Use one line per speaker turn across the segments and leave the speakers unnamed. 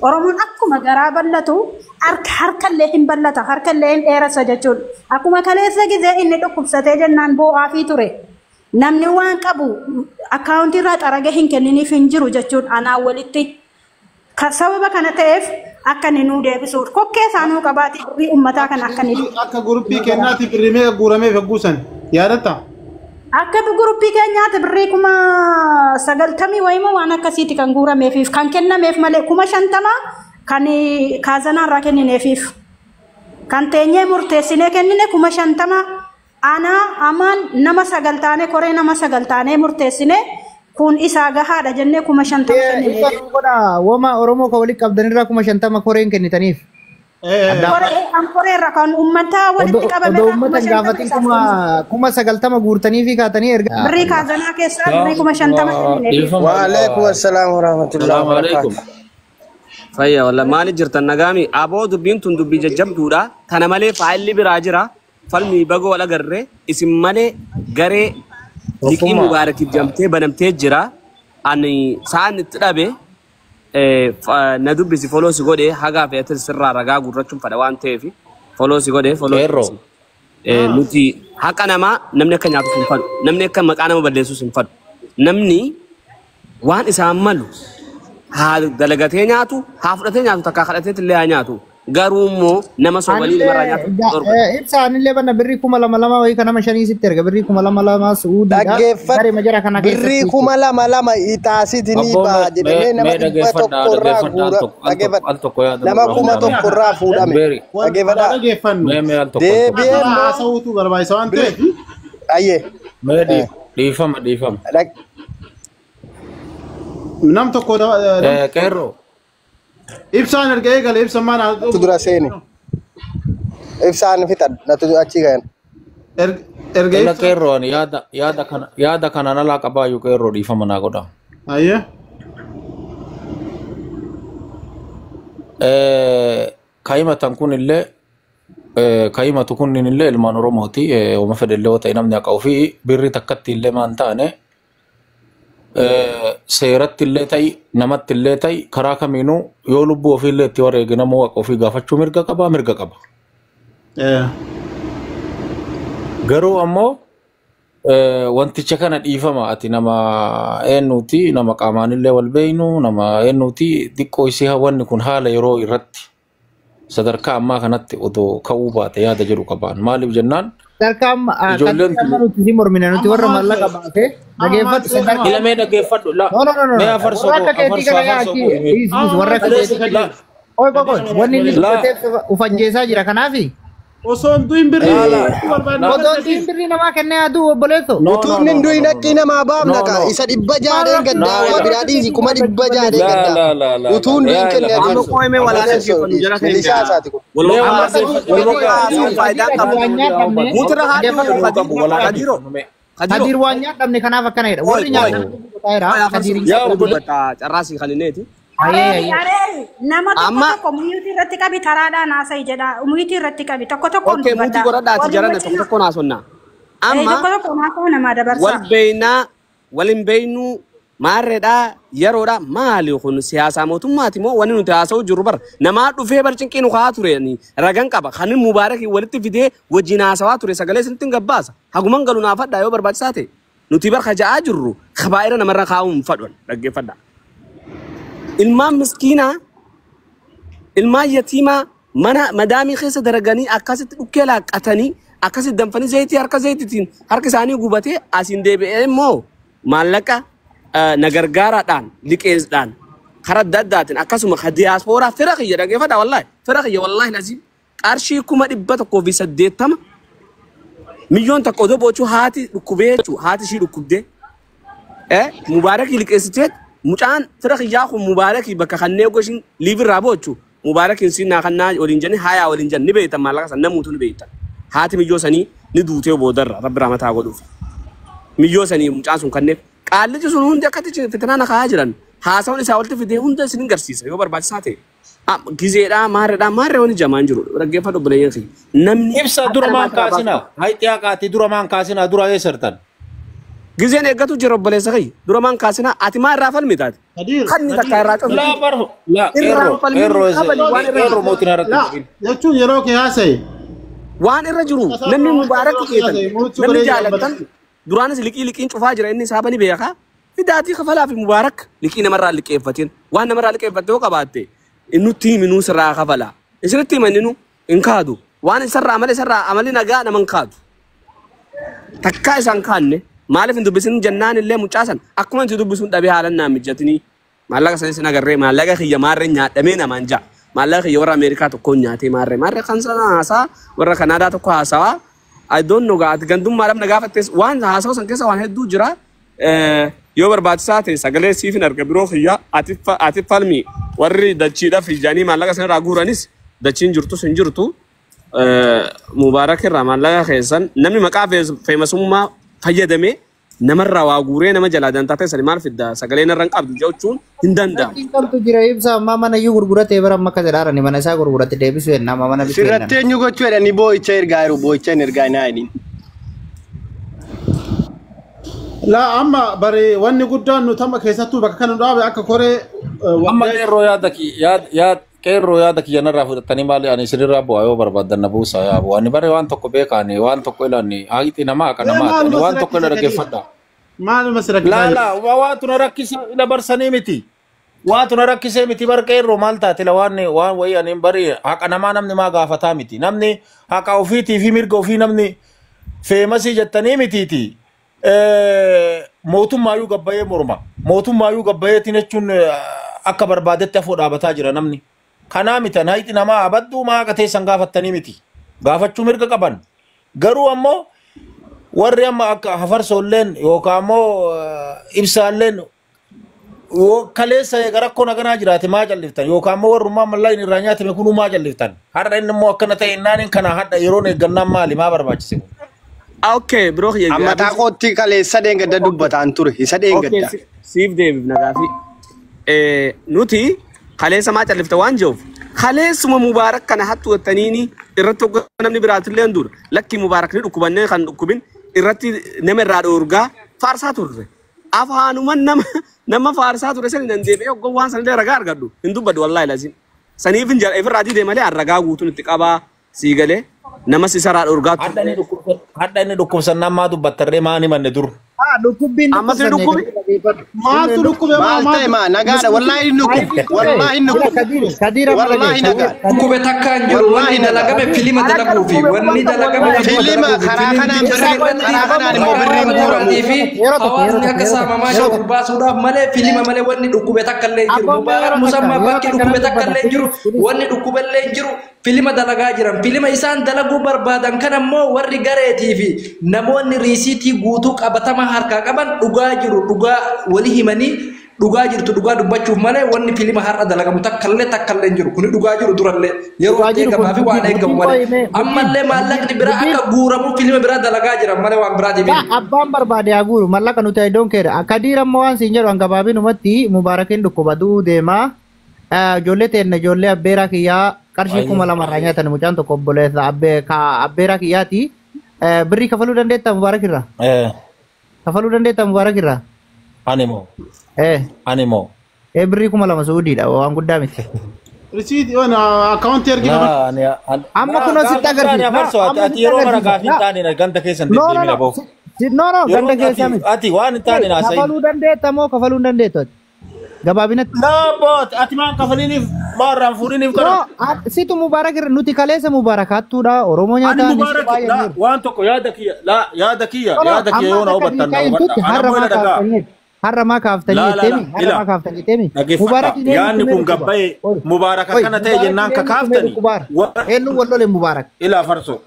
Oromoon akkuma garaa bal'atu harkallee hin bal'ata, harkallee hin dheeressa jechuudha. Akkuma kaleessa gizee inni dhukkubsatee jennaan boo'aafii ture. Namni waan qabu akkaawuntii irraa xaragee hin kenniniif hin jiru jechuudha anaan walitti. Sababa kana ta'eef akka inni nuu deebisuudha. Kokkee isaanuu qabaate birrii uummataa kana akka inni
Akka guruppii kennaatti birrii meeqa guurameef eegguusan yaadatta?
Akka guruppii keenyaatti birrii 90,000 wayimoo waan akkasiiti kan guurameefiif kan kennameef malee 50,000 kan kaazanaarraa kennineefiif. Kan teenyee murteessinee kennine 50,000 anaa amaan nama 9 taanee koree nama 9 taanee murteessinee kun isaa gahaadha jennee 50,000 kennineef.
Godha wama Oromoo ka walitti qabdanirraa 50,000 koreen kennitaniif.
Koree irra kan uummataa walitti qabame
Odoo uummata hin gaafatin 90,000 guurtanii fi kaatanii erga.
Birrii kaazanaa keessaa birrii 50,000 kennineef.
Waalaikum assalam warahmatullahi wabarakatuh.
Fayya walla maali jirtan nagaami aboo dubbiin tun dubbii jajjabduudha. Kana malee faayilli biraa jira. Falmi bagoo wal agarree isin malee garee liqii Mubaarakif jamtee banamtee jira. Ani sa'aan itti dhabe na dubbisi follow si godhe hagaa fe'atin sirraa ragaa gurrachuun fadha waan ta'eef follow si godhe follow. Nuti haqa namaa namni akka nyaatuuf hin fadhu. Namni akka maqaa nama balleessuus hin fadhu. Namni waan isaan malu haa dalagatee nyaatu, haa fudhatee nyaatu, takkaa kadhatee illee haa nyaatu. Garuu immoo nama sobanii namarraa nyaatu dhorka.
Ibsa anillee banna birrii 2,000 wayii kan nama 5 sitti erga birrii 2,000 Suudiidha. Garee majara kana
Birrii 2,000 itaasiti ni ba'a jedhamee nama 100 irraa guura. Dhaggeeffadhu. Nama 1,000 irraa fuudhame. Dhaggeeffadhaa. Deebi'ee immoo
haasa'uutu barbaachisa waan ta'eef.
Ayyee.
Mee dhiifama dhiifama.
Nam tokko
Qeerroo.
Ibsaan erga eegale ibsa maal
Dura seeni. Ibsaan fixan natu achi gahan.
Erga
Ila qeerroo ani yaada kana nalaa qabaayyuu qeerroo dhiifama naa godha.
Ayyee.
Kaayimatan kunillee kaayimatu kunniin ilmaan Oromooti. Oma fedhellee yoo ta'e namni haqa ofii birrii takkatti illee maan taane seeratti illee ta'i namatti illee ta'i karaa kamiinuu yoo lubbuu ofii illee itti wareege namuu haqa ofii gaafachuu mirga qaba mirga qaba. Garuu ammoo wanticha kana dhiifama ati nama eenyuuti nama qaamaan illee wal beeynu nama eenyuuti xiqqoo isii wanni kun haala yeroo irratti sadarkaa ammaa kanatti otoo ka'uu baate yaada jedhu qabaan maaliif jennaan
Sadarkaa amma nuti mormina nuti warra maallaqa baate dhageeffadhu sadarkaa
Ilamee dhaggeeffadhu la
No
mee afarsoo
warra akka keetii kana
afarsoo
yaa warra akka keetii Oi koko wanni inni dubbateef of ajjeesaa jira kanaafi
Osoo hin du'in birrii
Osoo hin du'in birrii namaa kennee aduu obboleesso.
Utuu inni hin du'in haqqii namaa baafna ka isa 600 gaddaa waa biraa dhiisi 600,000 gaddaa. Utuu hin du'in kennee
Amma qo'imee walaa dhaggeeffannu jara keenya.
Milishaa isaati kun.
Mutura haadhu
Kadir waan nyaadhamne kanaaf akkana jedha. Warri nyaadhamne Kadir.
Carraasii kan inneeti.
Aree nama tokko tokko muyuutii irratti qabi taraadhaan haasa'i jedha. Muyuutii irratti qabi tokko tokkoon
Okay, muutii godhadhaati jarana tokko tokkoon haasonnaa. Amma
tokko tokkoon haasa'u namaa dabarsa.
Wal beeynaa wal hin beeynuu maarreedhaa yeroodhaa maali kun siyaasaa mootummaati moo wanni nuti haasa'u jirru bara namaa dhufee bar cinqii nu kaa'aa ture ragan qaba kan Mubaarakii walitti fidee wajjin haasawaa ture sagalee isinitti hin gabbaasa haguman galu naafadhaa yoo barbaachisaa ta'e nuti bar kaja'aa jirru kabaa'ira namarra kaa'uu hin fadhan dhaggeeffadhaa. Ilmaan miskiinaa ilmaan yatiimaa mana madaamii keessa daraganii akkasitti dhukkee laaqqatanii akkasitti danfanii zayitii harka zayitiitiin harka isaanii gubatee asiin deebi'ee immoo maallaqa na gargaaraadhaan liqeesdhaan karaa adda addaatiin akkasuma ka diyaaspooraa fira kiyya dhaggeeffadhaa wallaahi fira kiyya wallaahi nasiib qarshii 180,000 1,000,000 odoo boochuu haati dhukkubee jechuudha haati ishii dhukkubdee Mubaarakii liqeessitee mucaan fira kiyyaa kun Mubaarakii bakka kannee goshin liivirraa boochu Mubaarakiin siinaa kannaa waliin jenne hayaa waliin jenne ni beektan maallaqa san namuutu ni beektan haati miyyoo sanii ni duutee boodarra rabbi rahmataa godhuuf miyyoo sanii mucaan sun kanneef qaallichi sun hundi akkatti fitinaa na kaa'aa jiran haasawwan isaa walitti fidee hunda isin garsiisa yoo barbaachisaa ta'e. Gizeedhaa maarreedhaa maarree wani jamaan jiru dhaggeeffadhu obboleeyyan kiyya namni
Ibsa dura maan kaasinaa hayxii haqaatii dura maan kaasinaa dura eessartan.
Gizeen eeggatu jira obboleessa kiyya. Dura maan kaasinaa ati maa irraa falmitaati? Kanni takka irraa cufti.
Laa barho laa
Irraa
qeerroo
falmii
qeerroo
qabani waan irra
qeerroo
jiru.
mootiin irratti
La
hin
jechuun yeroo kee haasa'e.
Waan irra jiru namni mubaarak keetan namni jaalattan duraanis liqii liqiin cufaa jira inni saaba ni beeka. Fidaatii kafalaa fi mubaarak liqii namarraa liqeeffatin waan namarraa liqeeffatte yoo qabaatte nutti himinuu sirraa kafala. Isinitti himaninu hin kaadu. Waan isarraa amala isarraa amalli nagaa nama hin kaadu. Takkaa isaan kaanne maaliif hin dubbisin jennaan illee mucaasan akkuma itti dubbisuun dhabee haalan naan mijatinii maallaqa sanis hin agarree maallaqa kiyya maarree nyaadhamee namaan ja'a maallaqa kiyya warra Ameerikaa tokkoon nyaatee maarree maarree kan sana haasaa warra Kanaadaa tokko haasawaa I don't know ati gandummaadhaaf na gaafattes waan haasawa san keessa waan hedduu jira. Yoo barbaachisaa ta'e sagalee siif hin arga biroo kiyya ati falmi warri dachiidhaaf ijaanii maallaqa sanarraa guuranis dachiin jirtus hin jirtu. Mubaarak irraa maallaqa keessan namni maqaa feemasummaa fayyadamee namarraa waa guuree nama jalaa dantaa ta'e sani maal fidda sagalee narra hin qabdu jechuun hin danda'amu.
Rakkiin qabdu jira ibsa ammaa mana iyyuu gurguratee bara amma akka jedhaarani mana isaa gurgurate deebisuu jenna amma mana bituu
Sirratti
jenna.
eenyu gochuu jedhanii boo'icha ergaa jiru boo'icha hin ergaa naa jedhin.
La amma bare wanni guddaan nu tamma keessattuu bakka kana nu dhaabe akka koree
Amma qeerroo yaada kiyya yaad qeerroo yaada kiyya narraa fudhattanii maali ani isinirraa bu'aa yoo barbaaddan na buusaa yaa bu'aa. Ani bare waan tokko beekaani waan tokko ilaani haqi namaa haqa namaati ani
maaluma
waan
si
tokko ila
rakkisa Kadiir?
dhaggeeffadha.
Maaluma si rakkisaa
Laa
jira?
laa waatu na rakkisa ila barsanii miti. Waatu na rakkisee miti bar qeerroo maal taate la waan waan wayii ani bari haqa namaa namni maa gaafataa miti. Namni haqa ofiitii fi mirga ofii namni feemasii jettanii mitiiti. Mootummaayyuu gabbayee morma. Mootummaayyuu gabbayeetiin jechuun akka barbaadetti afoo dhaabataa jira namni. Kanaa miti hayxi namaa abadduu maa haqa teessan gaafattanii miti. Gaafachuu mirga qaban. Garuu ammoo warri amma akka hafarsoolleen yookaan ammoo ibsaalleen yoo kaleessa eega rakkoon akkanaa jiraate maa calliftan yookaan ammoo warrummaa mallaa inni irraa nyaatame kunuu maa calliftan. Har'a inni immoo akkana ta'e innaan kana hadha yeroon eeggannaan maali maa barbaachise kun?
Okay biroo kiyya
Amma taakootti kaleessa dheengadda dubbataan ture isa
Okay
dheengadda.
siif deebifna gaafii. Nuti kaleessa maa callifta waan jiruuf kaleessuma mubaarak kana hattu wattaniini irratti hoggaa namni biraatillee hin dura lakki mubaarak ni dhukkubannee kan dhukkubin irratti nama irraa dhoorgaa faarsaa turre. Afaanuma nama faarsaa ture sani nan deebi'ee hoggaa waan sanillee ragaa argadhu hin dubbadhu wallaahi laziim. Saniif hin jala ifirraa didee malee an ragaa guutuun itti qabaa sii galee namas isarraa dhoorgaa
Hadha inni
turre.
dhukkubsannaan inni dhukkubsannaan maa dubbattarree maa himanne dur.
Haa dhukkubbiin
Ammas ni
dhukkubsanne
dhukkubi.
Kadiir dhageeffadhu.
Maaltu dhukkube maa
Maal ta'e
maaltu
maa nagaadha wallaahi hin dhukkubu wallaahi hin
Jira
dhukkubu
Kadiir Kadiir amma
wallaahi
dhagee
nagaadha
Kadiir
Dhukkube takka hin jiru
wallaahi
wanni
nagaadha.
dalagame filima
Mara
dalaguu fi
dhukkube
wanni
quban qabu
dalagame
wallahi.
filima
Filima
dalaguu fi
karaa kanaan
filimticha
birriin
irratti
karaa kanaan immoo
ragaa
birriin guuramu.
qabatamaadhii fi
yeroo tokko yeroo
hawaasni
tokko
akka
yeroo tokko
saamamaa
yeroo
jiru
tokko
baasuudhaaf malee filima malee wanni dhukkube takka illee hin jiru.
abboon mee
Mubaarak
yeroo takka
Musammaa
yeroo
bakki
takka
dhukkube
nan
takka
dubbata
illee hin jiru
please please.
wanni dhukkube illee hin jiru filima dalagaa jiran filima isaan dalaguu barbaadan kan ammoo warri gareetii fi namoonni riisiitii guutuu qabatama harkaa qaban dhugaa jiru dhugaa walii himanii dhugaa jirtu dhugaa dubbachuuf malee wanni filima har'a dalagamu takkallee takkallee hin jiru kuni dhugaa jiru durallee yeroo
Dhugaa
itti
jiru kun
eegamaa fi waan
dubbiin
eegamu
dubbiin
malee
qo'ime dubbiin
ammallee maallaqni biraa
dubbiin
akka guuramu filima biraa dalagaa jiran malee waan biraa
Yaa
deebiin.
abbaan barbaade haa guuru mallaqa nuti I don't care. Kadiir ammoo waan siin jedhu hangabaabinumatti mubaarakiin dhukkuba du'uu deemaa. Ijoollee teenna ijoollee abbeeraa kiyyaa qarshii 2000 irraa nyaatan mucaan tokko obboleessa abbeeraa kiyyaati. Birrii kafaluu dandeettaa mubaarak irraa? Kafaluu dandeettaa mubaarak irraa?
Ani moo ani moo.
Birrii 2000 Suudiidha waan guddaa miti.
Risiitii waan akkaawuntii ergi nama.
Laa ani ani
Amma
laa
kunoo sitti
gaafii taane
agarsiisa.
afarsoo ati
Amma
ati
sitti
yeroo mara
agarsiisa.
gaafii hin taane ganda keessan
No no
deddeemina
no.
boo.
No no
Yeroo
ganda keessaa
ati
miti.
ati waan hin taane naasayin.
Kafaluu dandeetta moo kafaluu hin dandeettu ati? Gabaabinatti.
Laa boot ati maan kafaliniif maa irraan fuudhiniif kana.
No, situ Mubaarak irra nuti kaleessa Mubaarak hattuudha. Oromoo
Ani
nyaataa ni
mubaarak
baay'ee
laa
jiru.
waan tokko yaada kiyya laa yaada kiyya
No, no,
yaada kiyya
amma
yoo na
akka
hubattan na
Miikaa'iltutti
hubadha. Ana
har'a
ammoo
maa
ila dhagaa.
kaaftanii har'a maa kaaftanii
Laa laa
jettemi
laa
har'a
ila
maa kaaftanii jettemi
dhaggeeffadha.
Mubaarak eenyutu
Yaadni
mee
kun
dhukkuba?
gabbayee
Oi,
mubaarak
oi,
akkana ta'e
Mubaarak
jennaan
eenyutu mee
kakaaftani.
dhukkubaara?
Warra
Eenyuun wal lole Mubaarak?
ila afarsoo.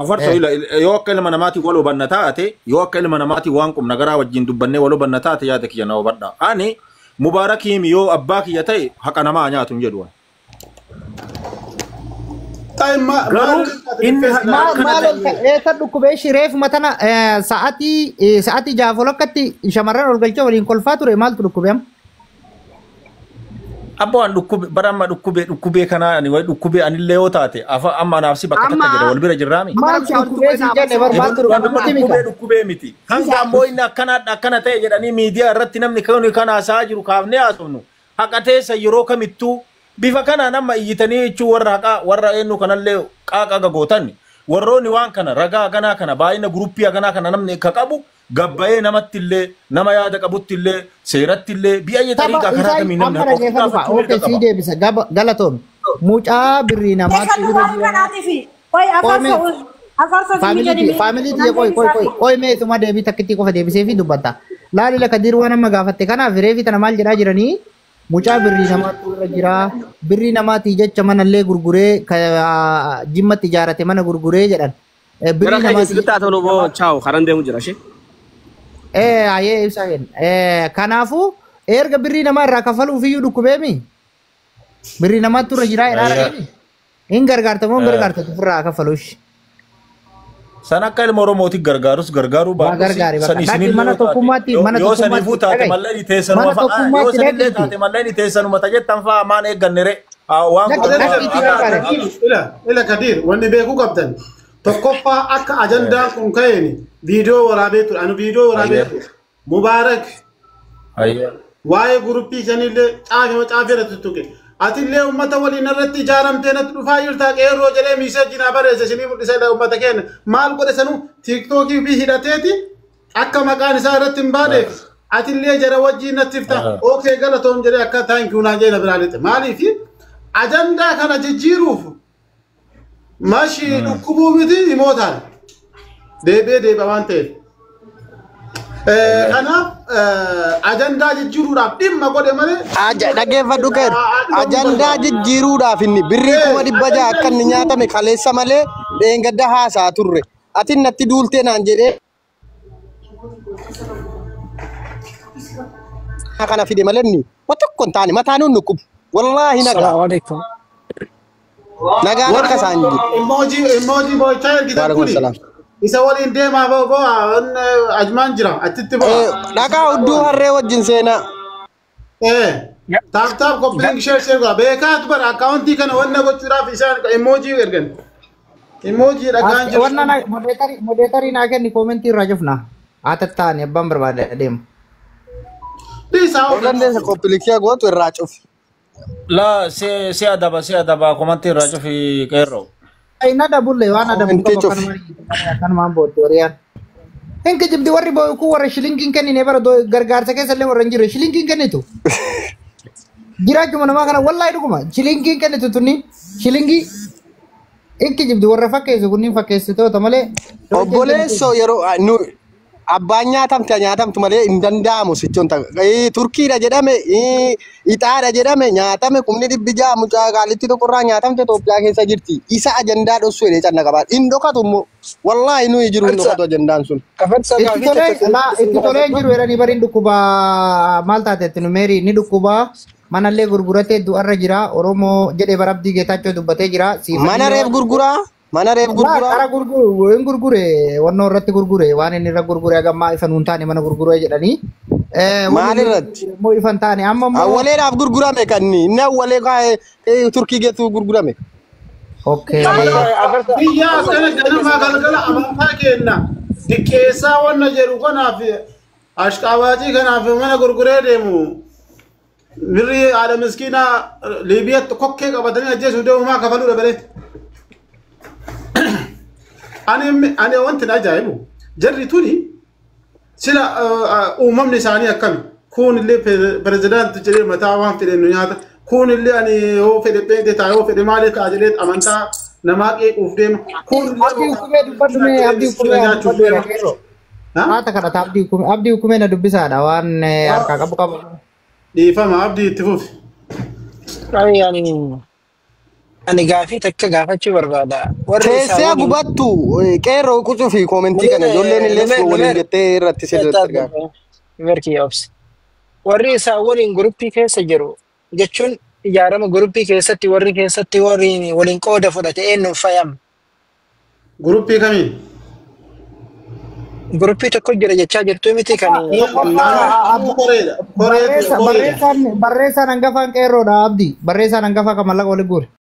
Afarsoo ila yoo akka ilma namaatiin wal hubanna taate yoo akka ilma namaatiin waan qubna garaa wajjin dubbannee wal hubanna taate yaada kiyya na hubadha. Ani mubaarakiim yoo abbaa kiyya ta'e haqa namaa nyaatu hin jedhu. Garuu inni haqa
Maal
akkana
maal
ta'e
ol ka'e eessa dhukkubee shireef matana sa'aatii 6 ol akkatti shamarran ol galchee waliin kolfaa ture maaltu dhukkube amma?
Abbo an dhukkube bara amma dhukkubee dhukkubee kana ani wayi dhukkubee anillee yoo taate afa amma anaaf si bakka takka jira wal bira jirraami.
Maal si dhukkubee si jenne bar maaltu
Waan
dhukkubee
dhukkubee dhukkubee miti. Hanga ammoo inni akkana akkana ta'e jedhanii miidiyaa irratti namni kan kan haasa'aa jiru kaafnee haasofnu. Haqa teessa yeroo kamittuu bifa kanaan amma iyyitanii jechuun warra haqaa warra eenyu kanallee qaaqa gagootan warroonni waan kana ragaa haganaa kana baay'ina guruppii haganaa kana namni akka qabu gabbayee namatti illee nama yaada qabutti illee seeratti illee biyya
Tapha
tariiqaa karaa
isaa
kamiin namni
amma
haqa ofii
dhaggeeffatu fa'a.
gaafachuu mirga
Okay, sii
qaba.
deebisa. Galatoom. Mucaa birrii namaatti
Eegallu
bira
waan
jira.
kanaatiif qoy
Qoy mee
afarso afarso
faamilii
jedhimi
faamilii tiyya qoy qoy qoy qoy mee isuma deebii takkitti qofa deebisee fi dubbatta. Laali laka diir waan amma gaafatte kanaaf reefi tana maal jedhaa jiranii mucaa birrii namaatu irra jira. Birrii namaatii jecha manallee gurguree jimmatti ijaarate mana gurguree jedhan.
Gara
Birrii
keenya
namaatii
sirriitti haa ta'u boo chaawu karaan deemu jira ishee.
Ayee ibsaa kenna. Kanaafuu erga birrii namaa irraa kafaluuf iyyuu dhukkubeemi. Birrii namaatu irra jiraa jedhaa
Ayyaa.
Hin gargaartamoo hin gargaartatu ofirraa kafaluush.
San akka ilma Oromootti gargaarus gargaaruu
Waa
baadhus
gargaari
san
bakka. Lakki
isinillee
mana
yoo taate
tokkummaatti mana
yoo saniifuu
tokkummaatti
taate
dhaga'i.
malleen teessanuma
Mana
fa'a yoo
tokkummaatti
sanillee
dhaqiti.
taate malleen teessanuma tajettan fa'a maan eegganne re waan
Lakki
godhan
lakki itti gargaare.
Ila ila Kadir wanni beekuu qabdan tokkoffaa akka ajandaan kun ka'een viidiyoo waraabee ture anu viidiyoo waraabee ture Mubaarak waa'ee guruppii sanillee caafee caafee irratti tuqe atillee uummata waliin irratti ijaaramtee natti dhufaa jirtaa qeerroo jedhee miiseejii naa barreesse isinii mul'isa ilaa uummata keenya maal godhe sanuu tiiktookii fi hidhateeti akka maqaan isaa irratti hin baaneef atillee jara wajjiin natti ifta ookee galatoom jedhee akka taankiyuu naan jedhe na biraa lixe maaliif ajandaa kana jijjiiruuf mashii dhukkubuu miti himootaan deebi'ee deebi'a waan ta'eef. Kanaaf ajandaa jijjiiruudhaaf dhimma godhe malee.
Dhaggeeffadhu keer ajandaa jijjiiruudhaaf inni birrii 600,000 akka inni nyaatame kaleessa malee dheengadda haasaa turre ati natti duultee naan jedhee kana fide malee inni waan tokko hin taane mataa nuun dhukkubu wallaahi nagaa
Assalamu alaikum.
nagaan akka isaan jiru.
Immoojii boo'ichaa ergitan
Waalaikum
kuni
salaam.
isa waliin deemaa bo'aa ajmaan jira achitti bo'aa.
Dhaqaa hudduu harree wajjin seenaa.
Taap taap koppiin sheer sheer godha beekaatu bara akkaawuntii kana wanna gochuudhaaf isaan immoojii ergan. Immoojii dhagaan jiru.
Wanna na modeetarii naa kenni koomentii irraa cufna. Haa tattaani abbaan barbaade adeemu.
Dhiisaa
Yoo dandeessa koppiliksii gootu irraa cufi.
La si adaba si adaba komantii irraa cufi qeerroo.
Inni adabulle waan adabu
Komentii
qabu
cufi.
akkanumaan booddee horiyaan. Hin kijibdi warri kun warra shilingiin kennine bara gargaarsa keessa illee warra hin jirre shilingiin kennitu. Jiraachuma namaa kana wallaahi dhuguma shilingiin kennitu tunni shilingii hin kijibdi warra fakkeessu kunniin fakkeessitoota malee.
Obboleessoo yeroo nu abbaan nyaatamte nyaatamtu malee hin danda'amu sichoon ta'a. Turkiidha jedhame ixaadha jedhame nyaatame 600,000 mucaa qaalitti tokkorraa nyaatamte Itoophiyaa keessa jirti. Isa ajandaa dhossu jedhee canna qabaa. Hin dhokatu immoo wallaahi nuyi jiru hin dhokatu ajandaan sun.
Afarsa
Itti
gaafii
tolee
takka
laa itti tolee hin jiru jedhanii bariin dhukkuba maal taatetti nu meerii ni dhukkuba manallee gurguratee du'arra jira Oromoo jedhee bara Abdii Geetaachoo dubbatee jira.
Mana reef gurguraa mana reef
Laa
gurguraa.
qara gurguru hin gurgure wannoo irratti gurgure waan inni irra gurgure hagammaa ifa nuun taane mana gurgure jedhanii.
Maal irratti?
Immoo ifa hin taane amma immoo.
Awwaleedhaaf gurgurame kan inni inni awwalee kaa'ee Turkii geessu gurgurame.
Okay.
Biyya akkana ganamaa galgala amantaa kenna. Diqqeessaa wanna jedhu kanaaf ashqabaacii kanaaf mana gurguree deemu. Birrii haadha miskiinaa Liibiyaatti kokkee qabatanii ajjeesuuf deemu maa kafaluu dabalee. Ani wanti na ajaa'ibu jarri tuni sila uumamni isaanii akkami kun illee pirezidaanti jedhee mataa waan fedhe nu nyaata kun illee ani yoo fedhe pheexee ta'a yoo fedhe maali ta'a jedhee amantaa namaa qeequuf deema kun
Abdii hukumee dubbadhu mee abdii hukumee
nyaachuuf
dubbadhu
deema.
qeerroo. Haata kadhata abdii hukumee abdii hukumee na dubbisaadha waan harkaa qabu qabu.
Dhiifama abdii itti fufi.
Ani gaafii takka gaafachuu barbaada. Warri isaa
Teessee
waliin
gubattu qeerroo qucuu fi koomentii kana ijoolleen illee waliin jettee irratti sirriitti argaa.
Merkii obsi. Warri isaa waliin guruppii keessa jiru jechuun ijaarama guruppii keessatti warri keessatti warri waliin qooda fudhate eenyuun fayyama.
Guruppii kamiin?
Guruppii tokko jira jechaa jirtu miti kan
Koreedha. Koreedha.
Barreessaan hangafaan qeerroodha Abdii. Barreessaan hangafaa kan mallaqa walitti guure.